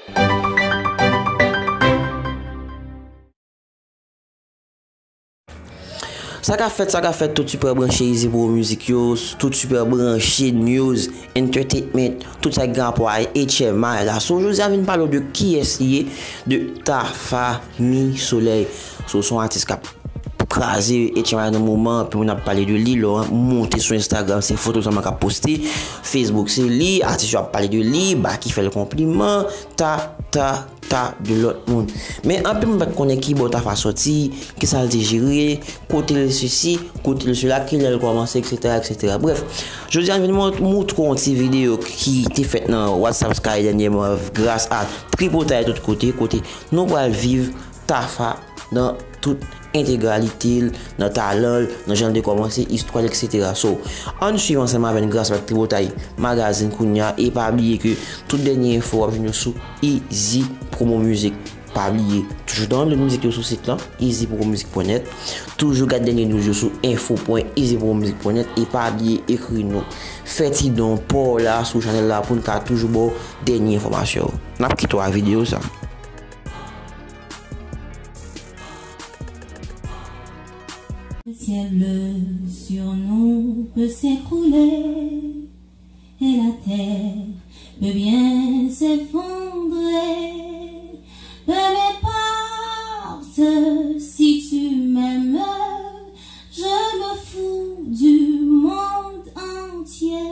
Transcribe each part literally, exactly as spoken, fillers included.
Sa k ap fèt, sa k ap fèt, tout sipè branche Easy Pro Music yo, tout sipè branche news, entertainment, tout sa ki gen rapò a H M I la. So, jodi a vin pale w de kiyès li ye, de Tafa Mi Solèy. So, se yon atis k ap kraze H M I nan moman, anpil moun ap pale de li, lè w monte sou Instagram, se foto sèlman k ap poste, Facebook se li, atis yo ap pale de li, Baky fè l konpliman, ta, ta, ta de lòt moun. Men anpil moun pa t konnen ki bò Tafa sòti, kisa l te jere, kote l sesi, kote l sela, kilè l kòmanse, et cetera, et cetera. Brèf, jodi a, m vin mont-, moutre w yon ti videyo ki te fèt nan WhatsApp Sky dènyèman gras a tripotay tout kote, kote nou pral viv Tafa nan tout entegralite l, nan talan l, nan jan l te kòmanse, istwa l, et cetera. So, ann swiv ansanm avè n gras avèk Tripotay Magazine kounye a, e pa bliye ke tout dènye enfo w ap jwenn yo sou Easy Promo Music. Pa bliye, toujou download mizik yo sou sit lan, easy promo music pwen nèt. Toujou gad dènye news yo sou info pwen easy promo music pwen nèt. E pa bliye ekri nou. Fè ti don pa w la sou chanèl la pou n ka toujou ba w dènye enfòmasyon yo. N ap kite w ak videyo sa. Le ciel bleu sur nous peut s'écrouler et la terre peut bien s'effondrer. Peu m'importe si tu m'aimes, je me fous du monde entier.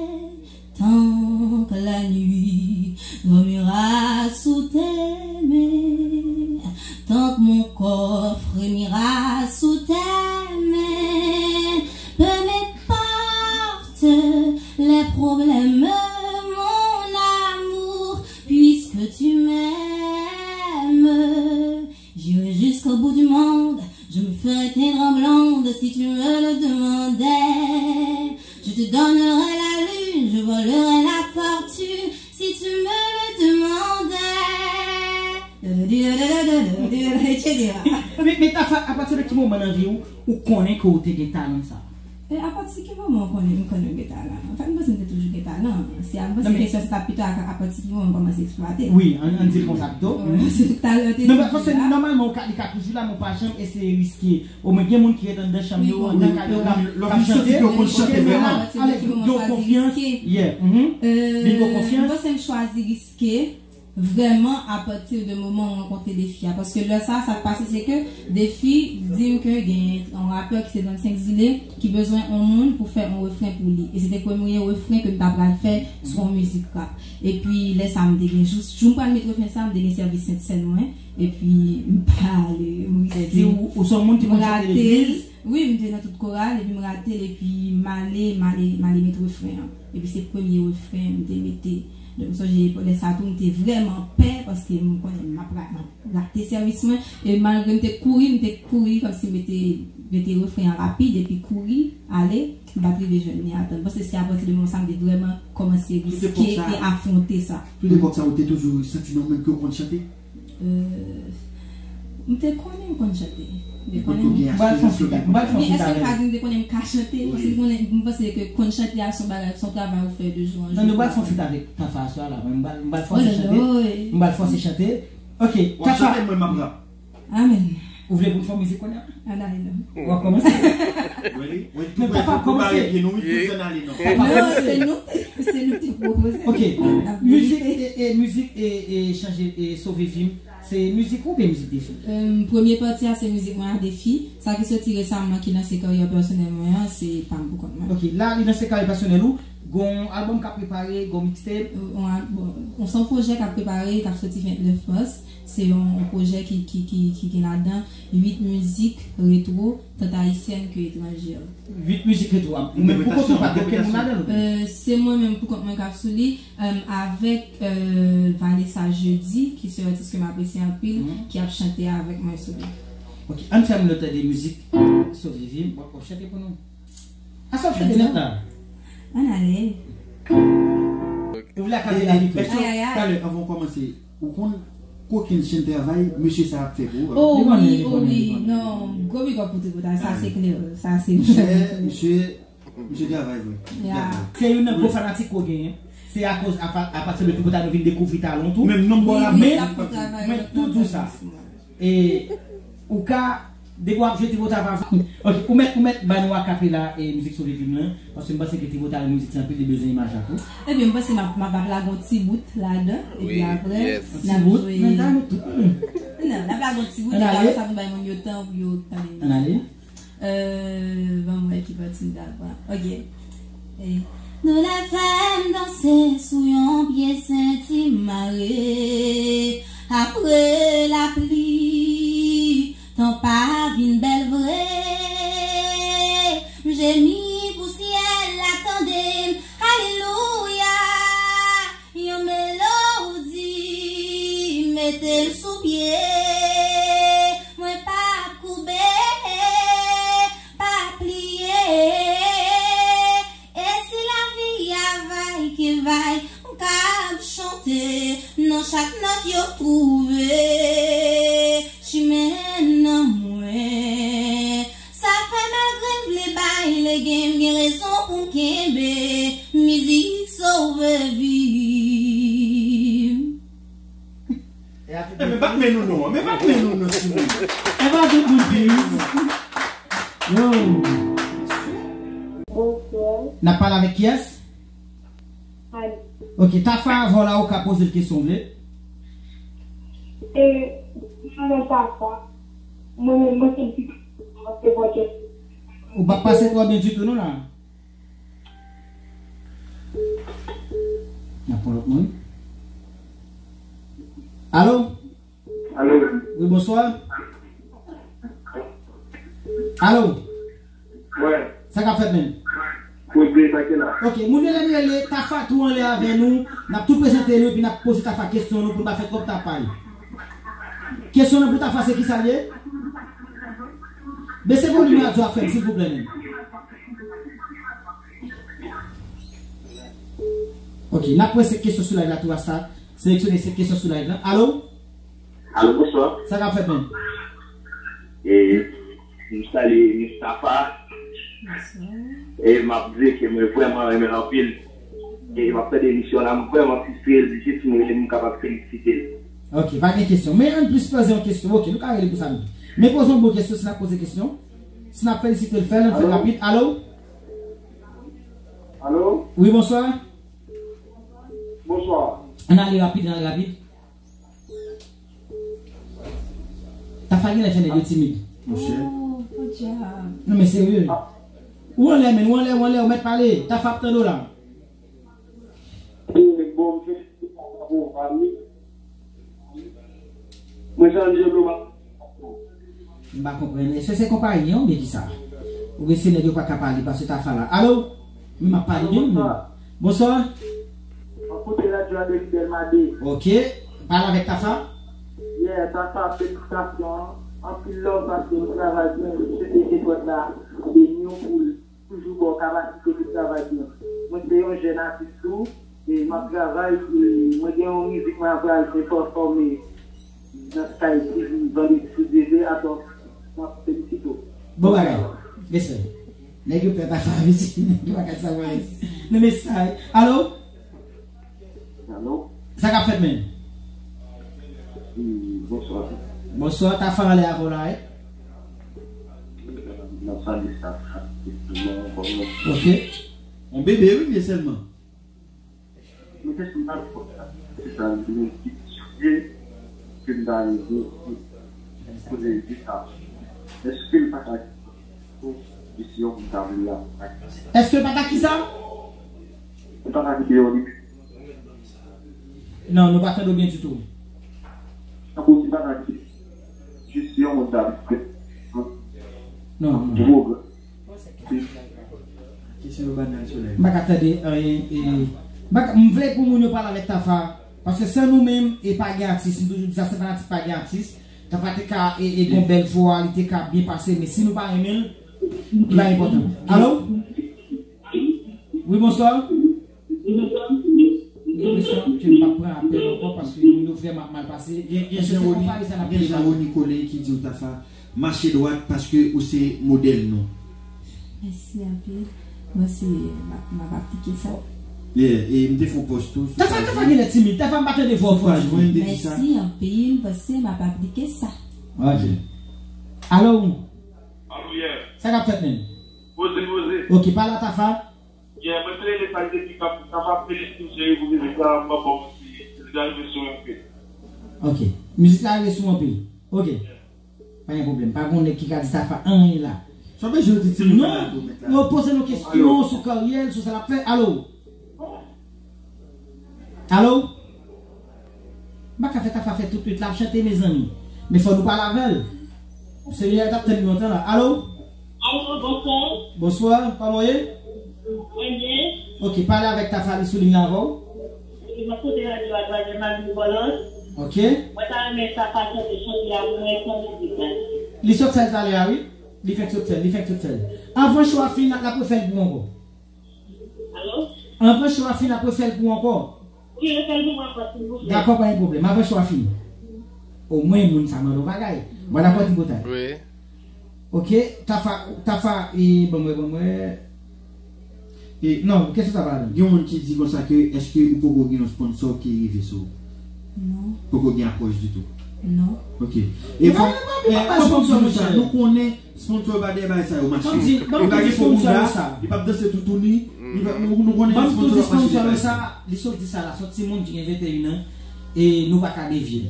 Tant que la nuit dormira sous tes mains, tant que mon corps frémira sous tes mains, peu m'importe les problèmes, mon amour, puisque tu m'aimes. J'irai jusqu'au bout du monde, je me ferai teindre en blonde si tu me le demandais. Je te donnerai la lune, je volerai la fortune si tu me le demandais. Et cetera. Men, men Tafa, apati de ki moman nan vi w, ou konnen ke w te gen talan sa? E apati ki moman w konnen, m konnen m gen talan? Anfèt, m panse m te toujou gen talan. Si a, m panse kesyon se ta pito a, apati ki moman m kòmanse eksplwate. Wi, ann, ann di l konsa pito. Wi, se tout talan te toujou la. Non, men paske nòmalman, ou ka, li ka toujou la, men w pa janm eseye riske. Omwen, gen moun ki ret anndan chanm yo, anndan kay yo, k ap, k ap chante. Lè w fin santi ke w konn chante vrèman. Apati de ki moman m chwazi riske? Yeah, mhm. Vin gen konfyans. M panse m chwazi riske vrèman apati de moman m rankontre defi a. Paske lè sa, sa k pase, se ke defi di m ke gen yon rapè ki se trannsenk Zile ki bezwen yon moun pou fè yon refren pou li. E se te premye refren ke m ta pral fè sou yon mizik rap. Epi lè sa, m te gen jous, jou m pral met refren sa, m te gen sèvis Sentsèn mwen. Epi m pa ale, m riske. Sa vle di ou, ou se yon moun ki konn chante legliz? Wi, m te nan tout koral, epi m rate l, epi m ale, m ale, m ale met refren an. Epi se premye refren m te mete. Donk, m sonje lè sa tou, m te vrèman pè, paske m konnen m ap ra-, m ap rate sèvis mwen. E malgre m te kouri, m te kouri kòmsi m mete, mete refren an rapid, epi kouri, ale, m pa t rive jwenn ni atann. M panse se apati de moman sa m te vrèman kòmanse riske e afwonte sa. Tout epòk sa, ou te toujou santi nan menm ke w konn chante? Euh, m te konnen m konn chante. M te konnen m... M pral fè yon feat avè l. Men èske m ka di m te konnen m ka chante? Paske m konnen, m panse ke konn chante a se yon bagay, se yon travay ou fè de jou an jou. Non, nou pral fè yon feat avèk Tafa aswè a la. M pral, m pral fòse chante. M pral fòse chante. Ok, Tafa. W ap chante, mwen m ap rap. Amèn. Ou vle pou n fè yon mizik kounye a? Ann ale non. W ap kòmanse? Wi, wi, tou prè pou bare pye nou, wi, tout zòn ale non. Tafa kòmanse. Non, se nou, se nou ki pwopoze. Ok. Mizik e, e, mizik e, e chanje, e sove vi m. Se mizik ou oubyen mizik Defi? Euh, premye pati a se mizik mwen a Defi. Sa ki soti resaman ki lanse karyè pèsonèl mwen an, se pa m pou kont mwen. Ok, la li lanse karyè pèsonèl ou. Gon albòm k ap prepare, gon mixtape? Euh, on al-, bon, on se yon pwojè k ap prepare, k ap soti vennèf mas. Se yon, yon pwojè ki, ki, ki, ki gen ladan uit mizik retwo, tant ayisyèn ke etranjè. Uit mizik retwo a. Ou menm pou kont ou, pa t gen okenn moun ladan l? Euh, se mwen menm pou kont mwen k ap sou li, euh, avèk, euh, Vanessa Jeudi, ki se yon atis ke m apresye anpil, ki ap chante avèk mwen sou li. Ok, ann fè moun yo tande mizik Sove Vi m, w ap chante pou nou. Asa w chante nèt la. Ann ale. Ou vle ak avè la pi plis. Talè, anvan w kòmanse, ou konn kokenn chenn travay mesye sa ap fè pou ou? Oh wi, oh wi. Non, gwo big up pou Tripotay, sa se klè, sa se klè. Mesye, mesye, mesye travay vre. Yeah. Se youn nan gwo fanatik ke w genyen. Se akoz apa- apati de Tripotay nou vin dekouvri talan w tou. Menm non, bon, la, men, mwen tou di w sa. E ou ka, depi w ap jwe Tripotay pa. Ok, ou mèt, ou mèt ba nou akapela e mizik Sove Vi m lan, paske m panse ke Tripotay mizik sa anpil, li bezwen imaj la tou. Ebyen, m panse m ap, m ap, m ap lage yon ti bout ladan, epi apre, n ap jwe. Ti bout, men ta nou tout. Non, n ap lage yon ti bout, epi apre sa, nou bay moun yo tan pou yo tande. Ann ale. Euh, ban m wè ki pati m ta pran. Ok. Eh. Nou leve n danse sou yon pye senti mare. Apre lapli, tan pa vin bèl vre. M jemi pou syèl la tande m. Alelouya. Yon melodi, mete l sou pye. Mwen p ap koube, p ap pliye. E si lavi a vay ke vay, m kab chante nan chak nòt yo twouve chimen nan mwen. Sa fè malgre m vle bay legen, m gen rezon pou m kenbe. Mizik sove vi m. Enben, bat men nou non, men bat men nou non, timoun. Enben, tout moun, please. Yo. Bonswa. N ap pale avèk kiyès? Ani. Ok, Tafa, vòlè a, ou ka poze l kesyon w vle. E, mwen, Tafa, mwen menm, mwen se yon ti gason, mwen se vòlè. Ou pa pase twò byen ditou, non, la. N ap pran lòt moun. Alo? Alo. Wi, bonswa. Alo. Wè. Sa k ap fèt menm? Pwodui pa ki la. Ok, moun yo lè nou rele Tafa tou anlè avè nou, n ap tou prezante nou, epi n ap poze Tafa kesyon nou pou n pa fè twòp tapay. Kesyon nan pou Tafa se kisa l ye? Bese volim radyo a frè m, silvouplè menm. Ok, n ap wè se kesyon sou live la tou a sa. Seleksyone se kesyon sou live la. Alo? Alo, bonswa. Sa k ap fèt menm? E, m salye Mistafa. Bonswa. E m ap di ke mwen vrèman renmen l anpil. E m ap tande emisyon la, m vrèman fristre, l di jis m rele m kapab felisite l. Ok, pa gen kesyon. Men ann plis poze yon kesyon. Ok, nou ka rele pou sa menm. Men poze yon bon kesyon, si n ap poze kesyon. Si n ap felisite l, fè l, ann fè l rapid. Alo? Alo? Wi, bonswa. Bonswa. Ann ale rapid, ann ale rapid. Tafa genlè fè nèg yo timid. Monchè. Oh, podyab. Non, men serye. Ou anlè, men, ou anlè, ou anlè, ou mèt pale. Tafa ap tande w la. Bon, m felisite Tafa pou pale. Mwen se Angelo, m ap M pa konprann. Èske se konpayi an oubyen kisa? Oubyen se nèg yo pa ka pale paske Tafa la. Alo? Wi, m ap pale byen, wi. Bonswa. M ap koute radyo a depi Bèlmade. Ok. Pale avèk Tafa. Yeah, Tafa, felisitasyon. Anpil love paske ou travay byen, ou swete etwad la beni w pou l toujou ba w kapasite pou travay byen. Mwen se yon jèn atis tou, e m ap travay, e mwen gen yon mizik mwen pral fè pèfòme nan Sky T V vandredi si Dye vle, atò m ap felisite w. Bon bagay. Respè. Nèg yo pè pa fè vizit, nèg yo pa ka sav anyen. Nan mesaj. Alo? Alo? Sa k ap fèt menm? Wi, bonswa. Bonswa, Tafa anlè avè w la, wi. N ap salye staff la, kòman, kòman? Ok. On bebe, wi, men sèlman. Mwen te sou nan pòt la. Se sa, mwen te sou pye, ke m ta rive, pou poze di sa. Èske l pa ta Misyon pou ta vle a. Èske l pa ta kisa? Ou pa ta kite yo li. Non, nou pa tande w byen ditou. Tankou si pa ta kite. Jis yon moun ta vle. Non, non. Dwo. Kesyon yo banal sou live. M pa ka tande anyen, e, m pa ka, m vle pou moun yo pale avèk Tafa, paske san nou menm, e pa gen atis, m toujou di sa, san fanatik pa gen atis. Tafa te ka, e, e gon bèl vwa, li te ka byen pase, men si nou pa renmen l, li pa enpòtan. Alo? Wi, bonswa. Gen kesyon ke m p ap pran apèl ankò paske moun yo vrèman ap mal pase. Gen, gen Jan Rony, gen Jan Rony Colin ki di w Tafa, mache dwat paske ou se modèl nou. Mèsi anpil. Mwen se, m ap, m ap aplike sa. Yeah, e m te fè yon pòs tou sou Tafa, paj Tafa mwen. Genlè timid. Tafa, m pa tande vwa w fò. Paj mwen, m te di sa. Mèsi anpil, m panse m ap aplike sa. Ok. Alo? Alo, yeah. Sa k ap fèt menm? Poze, poze. Ok, pale a Tafa. Yeah, mwen te rele sa, li te di Tafa, Tafa felisite w cheri pou mizik la, m ap ba w ti, li te rive sou M P. Ok. Mizik la rive sou M P. Ok. Yeah. Pa gen pwoblèm. Pa gen nèg ki ka di Tafa anyen la. Sa bezwen di ti moun nan tou mèt la. Non, yo poze nou kesyon sou karyè l, sou sa l ap fè. Alo? Alo? M pa ka fè Tafa fè tout nwit la ap chante, mezanmi. Men fò nou pale avè l. Senyè a t ap tann nou lontan la. Alo? Alo, bonswa. Bonswa, kòman w ye? Mwen byen. Ok, pale avèk Tafa, li sou liy la avè w. Wi, m ap koute radyo a Dwayèn Mali Vòlòs. Ok. Mwen ta renmen Tafa chante chante a pou mwen san mizik la. Li sot fè l talè a, wi. Li fèk sot fè l, li fèk sot fè l. Anvan cho a fin, l ap refè l pou w ankò. Alo? Anvan cho a fin, ap refè l pou w ankò. Wi, refè l pou mwen ankò, silvouplè. Dakò, pa gen pwoblèm. Anvan cho a fin. Omwen moun sa mande yon bagay. Mwen dakò ti potay. Wi. Ok, Tafa, Tafa, e, ban mwen, ban mwen. E, non, kesyon sa pa la. Gen yon moun ki di konsa ke, èske ou poko gen yon sponsor ki rive sou ou? Non. Poko gen apwòch ditou? Non. Ok. E fò, e, fò m di nou sa, nou konnen sponsor pa dèyè bagay sa yo mache. Li pa gen fo bouda, li p ap danse toutouni, li pa, nou, nou konnen sponsor yo ap mache dèyè bagay sa. Li sot di sa la, se yon timoun ki gen venteyen an, e nou pa ka devye l.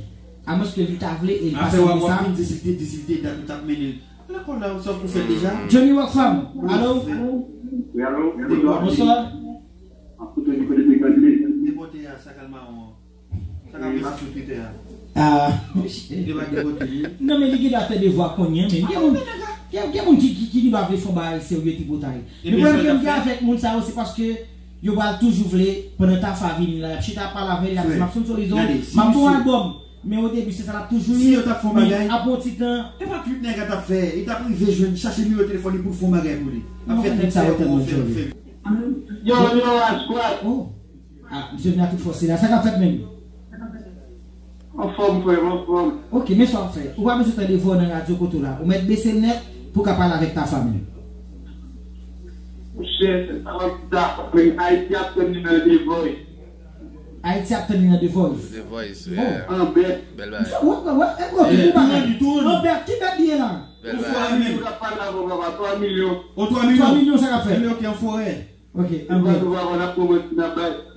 Amwenske li ta vle e li pa sanble sa. Afè w ap vin di si l te, di si l te dat ou t ap mennen l. Lekòl la, ou sa pou fè l deja? Johnny Rockfam, alo? Wi, alo? Bonswa. Ap koute w depi Etazini. Nenpòt e a, sa kal mawon an. Sa k ap resi sou Twitter a? Ah, monchè. Yo pa depote li. Non, men li gen dwa fè devwa kounye a, men gen moun, gen, gen moun ki, ki, ki gen dwa vle fè yon bagay serye tripotay. Men pwoblèm ke m gen avèk moun sa yo, se paske yo pral toujou vle, pandan Tafa vini la, y ap chita ap pale avè l, y ap di, "M ap sponsorize w, m ap fè yon albòm." Men o debi, se sa l ap toujou ye. Si yo t ap fè yon bagay, men apre yon ti tan, e pa tout nèg a t ap fè, yo t ap rive jwenn, chache nimewo telefòn li pou l fè yon bagay pou li. Ap fè tout sa yo tèlman jere. Yo, yo, a squad. Oh. Ah, misye vin ak tout fòs li la. Sa k ap fèt menm? Anfòm, frè m, anfòm. Ok, men sa w ap fè. Ou pa bezwen tande vwa w nan radyo kote w la. Ou mèt bese l nèt pou w ka pale avèk Tafa menm. Monchè, se sa w ap di, Tafa, men Ayiti ap tann li nan The Voice. Ayiti ap tann li nan The Voice. The Voice, yeah. Bon. Anbèt. Bèl bagay. Misye, wè, wè, wè, e gwo, gwo bagay. Anbèt, ki bèt li ye la? Bèl bagay. Ou fò, men. Ou ap pale avè w, papa, twa milyon. O, twa milyon. Twa milyon, sa k ap fèt? Twa milyon ki an forè. Ok, anbèt.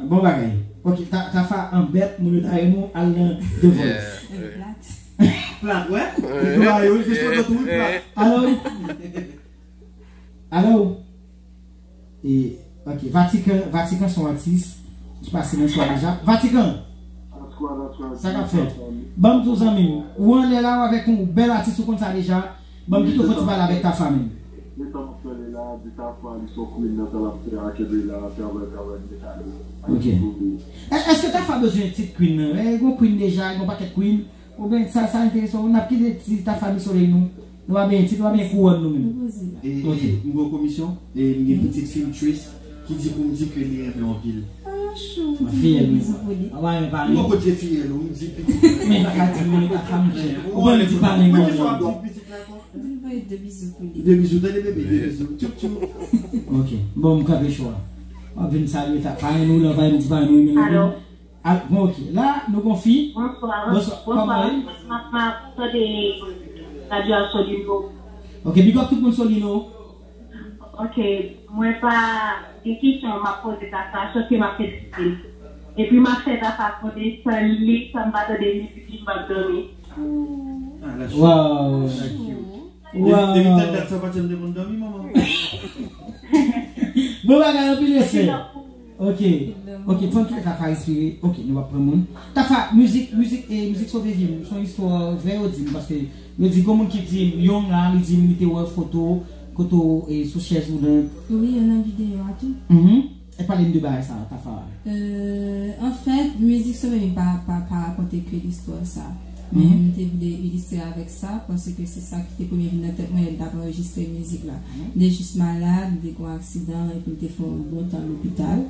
Bon bagay. Ok, Ta-, Tafa anbèt, moun yo ta renmen w al nan The Voice. Yeah. Plat. Plat, wè? Yo a yo, yo sot nan tou, wi, plat. Alo? Alo? E, ok, Vatican, Vatican se yon atis ki pase nan show a deja. Vatican! Sa k ap fèt? Ban m di w, zanmi m, ou anlè la, ou avèk yon bèl atis, ou konn sa deja. Ban m kite w fè ti pale avèk Tafa menm. Gen tan m ap pale la, di Tafa, li se yon queen nan sa l ap fè a, kenbe la, travay, travay, mete ale. Ok. E, èske Tafa bezwen tit queen nan? E, gon queen deja, gon pakèt queen. Oubyen sa, sa enterese w, n ap kite ti Tafa ni solèy nou. Nou pa benyen tit, nou pa benyen kouwòn nou menm. E, e, m gen yon komisyon, e, m gen pitit fi m, Tris, ki di pou m di ke li renmen w anpil. Ah, chou. Fiyèl, wi. Ou pa renmen pale. M poko di fiyèl, ou m di pitit. Men pa ka di, men pa ka, monchè. Ou pa di pale, monchè. Di l voye de bizou pou li. De bizou, tande bebe, de bizou. Tchoup, tchoup. Ok. Bon, m kanpe cho a. W ap vin salye Tafa, nou la, w pa di pale, nou renmen l anpil. Alo? Al, bon, ok. La, nou gon fi. Bonswa. Bonswa. Kòman w ye? Bonswa, m ap, m ap tande radyo a Solino. Ok, big up tout moun Solino. Ok, mwen pa gen kesyon m ap poze Tafa, sòf ke m ap felisite l. Epi m ap fè Tafa konte san li, san m pa tande mizik li, m p ap dòmi. Ah, la chou. Wow. Thank you. Depi, depi tèl dat sa, w pa t janm te konn dòmi, manman. Bon bagay, anpil respè. Ok. Ok, fò n kite Tafa respire. Ok, nou p ap pran moun. Tafa, mizik, mizik, e, mizik sove vi m, se yon istwa vrè yo di m, paske yo di, gon moun ki di m, Young la, li di m, li te wè foto, kote w, e, sou chèz woulant. Wi, yo nan videyo a tou. Mhm. E pale m de bagay sa, Tafa. Euh, anfèt, mizik sove vi m pa, pa, pa rakonte ke listwa sa. Men, mhm, m te vle ilistre avèk sa, paske se sa ki te premye vin nan tèt mwen lè m t ap anrejistre mizik la. Mhm. M te jis malad, m te gen yon aksidan, epi m te fè yon bon tan lopital.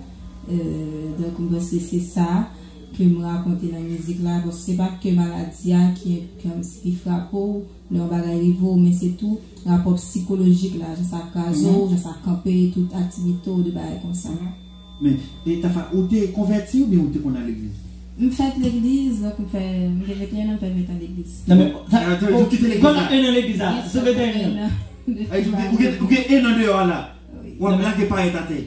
Euh, donk, m panse se sa ke m rakonte nan mizik la, paske se pa ke maladi a ki, ki, ki frape w, lè yon bagay rive w, men se tou rapò sikolojik la, jan sa kraze w, mhm, jan sa kanpe, tout aktivite w, de bagay konsa. Mhm. Men, e Tafa, ou te konvèti oubyen ou te konn al legliz? M fèt legliz, donk m fè, m gen venteyen an, m fè ventan legliz. Non, men, sa, ou kite legliz la. Kòman en an legliz la? Sou venteyen an. Ay, ou gen, ou gen, ou gen en an deyò a la. Wi. W ap lage parèt atè.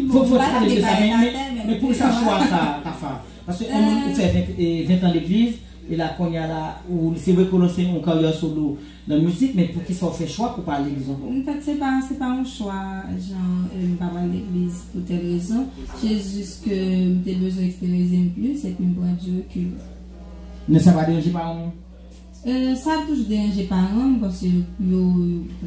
Fò, fò ti pale de sa, men, men, men pou sa chwa sa, Tafa. Paske yon moun ou fè ven, e, ventan legliz, e la kounye a la, ou, se vre ke w lanse yon karyè solo nan mizik, men poukisa w fè chwa pou pa al legliz ankò? An fèt, se pa, se pa yon chwa, jan, e, m pa pral legliz pou tèl rezon. Se jis ke m te bezwen eksperyalize m plis, epi m pran di rekil. Men sa pa deranje paran w? E, sa toujou deranje paran m, paske yo,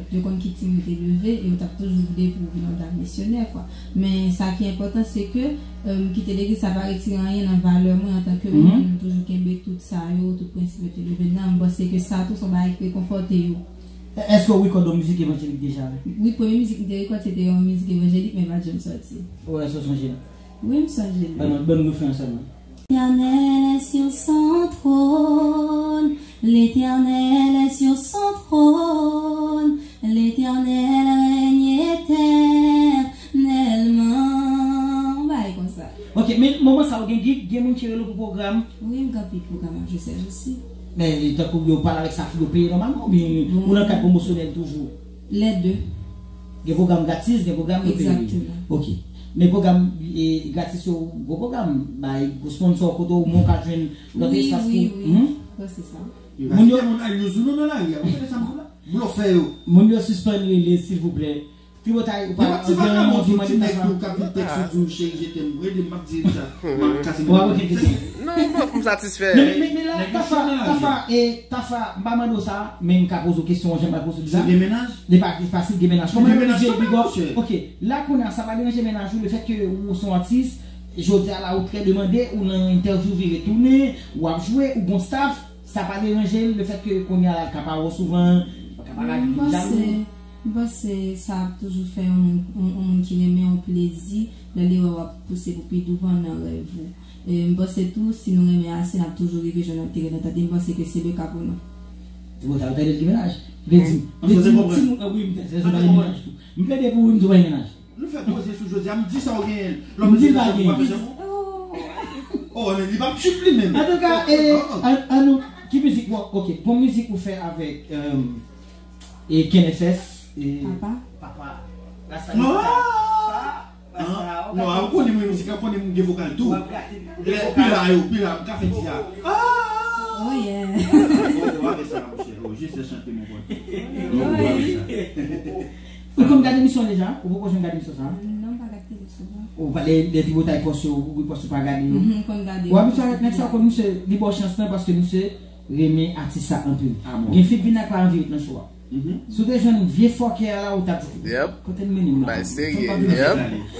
yo konn ki tim yo te leve, e yo t ap toujou vle pou vin yon dam misyonè, kwa. Men sa ki enpòtan, se ke, e, m kite legliz, sa pa retire anyen nan valè mwen antanke moun. M toujou kenbe tout sa yo, tout prensip yo te leve nan m. M panse ke sa tou se yon bagay ki rekonfòte yo. Èske w rekòde yon mizik evanjelik deja? Wi, premye mizik m te rekòde, se te yon mizik evanjelik, men l pa t janm sòti. Ou wè, èske w sonje l? Wi, m sonje l. Ban nou, ban nou refren an sèlman. L'Éternel est sur son trône, l'Éternel est sur son trône, l'Éternel règne éternellement. Yon bagay konsa. Ok, men moman sa ou gen gig, gen moun ki rele w pou pwogram? Wi, m gen anpil pwogram ap jwe sèjousi. Men tankou yo pale avèk sa, yo peye nòmalman, oubyen ou nan kad pwomosyonèl toujou? Lè de. Gen pwogram gratis, gen pwogram yo peye. Egzakteman. Ok. Men pwogram, e, gratis yo, gwo pwogram, bay gwo sponsò kote w moun ka jwenn lòt espas pou. Wi, wi, wi. Bon, se sa. Moun yo, moun ay nou nou nan lari a. Ou tande sa m di la? Blofè yo. Moun yo sispann rele, silvouplè. Pi botay, ou pa gen yon moun ki mande sa. Ti nèg tou k ap vin tèks ou di w, cheri, je t'aime. Rele m, m ap di l sa. M ap kase. Ou ap okenn kesyon. Non, m, m satisfè. Men, men, men la, Tafa, Tafa, e, Tafa, m pa mande w sa, men m ka poze w kesyon an, jan m pral poze w sa. Si gen mennaj? Li pa fasil gen mennaj. Kòman yo rive big up? Ok, la kounye a, sa pa deranje mennaj ou, lefètke ou se yon atis, jodi a la ou trè demande, ou nan entèvyou vire tounen, w ap jwe, ou gon staff, sa pa deranje l, lefètke kounye a la l ka pa wè w souvan, l ka pa rale, li jalou. M panse sa ap toujou fè yon moun, yon, yon moun ki renmen yon plezi, lè li wè w ap pouse pou pi douvan nan rèv ou. E, m panse tou, si nou renmen ase, n ap toujou rive jwenn yon teren dantad. E m panse ke se le ka pou nou. Bon, sa yo tande l gen mennaj. Vle di, vle di, timoun, ah wi, m te, se, se pa gen mennaj tou. M plede pou wi, m di w pa gen mennaj. Nou fè koze sou Jozya, m di sa w genyen. Lòm di l pa genyen. Oh, men li p ap tchip li menm. Antouka, e, an, an nou, ki mizik ou, ok, bon mizik ou fè avèk, e, e Ken F S, e, Papa. Papa. Rasta. Non, a, ou konnen mwen mizik la, ou konnen m gen vokal tou. Lè pila yo, pila, m ka fè di a. Oh yeah. Oh, w a fè sa, monchè. Oh, je sais chanter, mon pote. Oh, w a fè sa. Ou konn gade emisyon deja? Ou poko janm gade emisyon sa? Non, m pa gade tele souvan. Ou pa, lè, lè Tribotay pòs yo, ou pòs ou pa gade yo? Mhm, m konn gade yo. Ou abitye avèk nèg sa, ou konn misye, li ba w chans lan paske misye renmen atis sa anpil. Ah bon? Gen fi k vin ak pa anvi ret nan show a. Mhm. Si w te jwenn vye fòkè a la, ou t ap di, kote l mennen m la? Bagay serye, yep.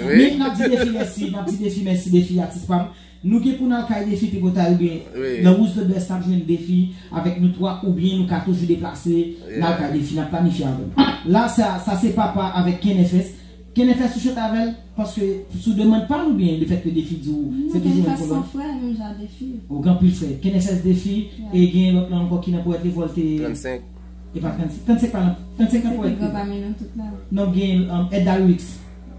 Wi. Men n ap di Defi mèsi, n ap di Defi mèsi, Defi atis pa m. Nou gen pou n al kay Defi Tribotay oubyen nan Who's the Best n ap jwenn Defi avèk nou twa oubyen nou ka toujou deplase, n al kay Defi, n ap planifye avè l. La, sa, sa se Papa avèk Ken F S. Ken F S ou chante avè l, paske sou demann pa l oubyen lefètke Defi di w se toujou menm kolòn? Non, Ken F S se yon frè, menm jan Defi. Ou gen anpil frè. Ken F S, Defi, e gen lòt lan ankò ki nan Powèt Revòlte. Trannsenk. E pa trannsenk, trannsenk pa nan, trannsenk nan Powèt Revòlte. Se pi gran pami nou tout la. Non, gen, um, Ed Darix.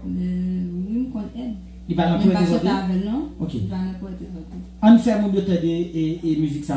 Euh, wi, m konn Ed. Li pa nan Powèt Revòlte? Men m pa chante avè l, non. Ok. Li pa nan Powèt Revòlte. Ann fè moun yo tande e, e mizik sa.